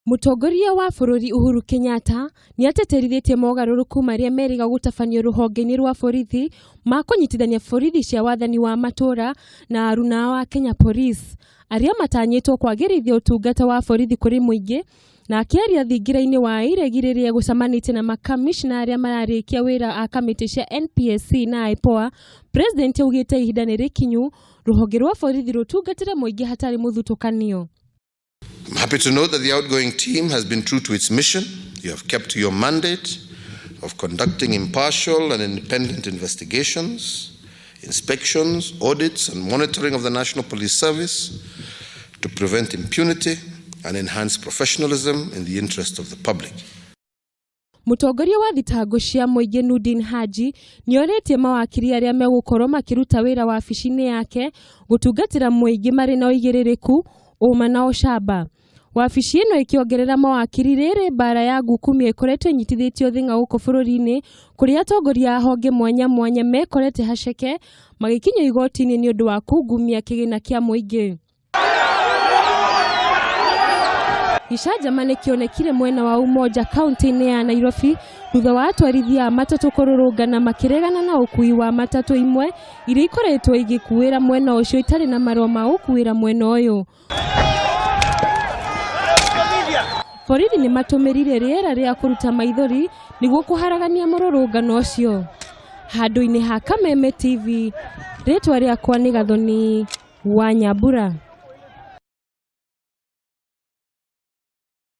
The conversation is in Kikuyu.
Mũtongoria wa bũrũri Uhuru Kenyatta nĩ atĩtĩrithĩtie mogarũrũku marĩa merĩga gũtabanio rũhonge-inĩ rwa borithi ma kũnyitithania borithi cia wathani wa matũra na aruna wa Kenya Police arĩa matanyĩtwo kwagĩrithia ũtungata wa borithi kũrĩ mũingĩ. Na akĩaria thingira-inĩ wa iregi rĩrĩa gũcemanĩtie na makamishna arĩa mararĩkia wĩra a kamĩtĩ cia NPSC na IPOA, President augĩte ihinda nĩ rĩkinyu rũhonge rwa borithi rũtungatĩre mũingĩ hatarĩ mũthutũkanio. I'm happy to note that the outgoing team has been true to its mission. You have kept to your mandate of conducting impartial and independent investigations, inspections, audits, and monitoring of the National Police Service to prevent impunity and enhance professionalism in the interest of the public. Mũtongoria wa thitango cia mũingĩ Nurdin Haji nĩorĩtie mawakiri arĩa megũkorwo makĩruta wĩra wabici-inĩ yake gũtungatĩra mũingĩ marĩ na ũigĩrĩrĩku, ũma na ũcamba. Wabici ĩno ĩkĩongerera mawakiri rĩrĩ mbara ya ngukumio ĩkoretwo ĩnyitithĩtio thing'a gũkũ bũrũri-inĩ kũrĩa atongoria a honge mwanya mwanya mekorete haceke magĩkinyio igoti-inĩ nĩ ũndũ wa kungumia kĩgĩna kĩa mũingĩ. Gĩcanjama nĩ kĩonekire mwena wa Umoja kaunti-inĩ ya Nairobi thutha wa atwarithia a matatũ kũrũrũngana makĩregana na ũkui wa matatũ imwe iria ikoretwo igĩkuĩra mwena ũcio itarĩ na marũa ma gũkuĩra mwena ũyũ. Borithi nĩ matũmĩrire rĩera rĩa kũruta maithori nĩguo kũharagania mũrũrũngano ũcio. Handũ-inĩ ha Kameme TV, rĩtwa rĩakwa nĩ Gathoni wa Nyambura.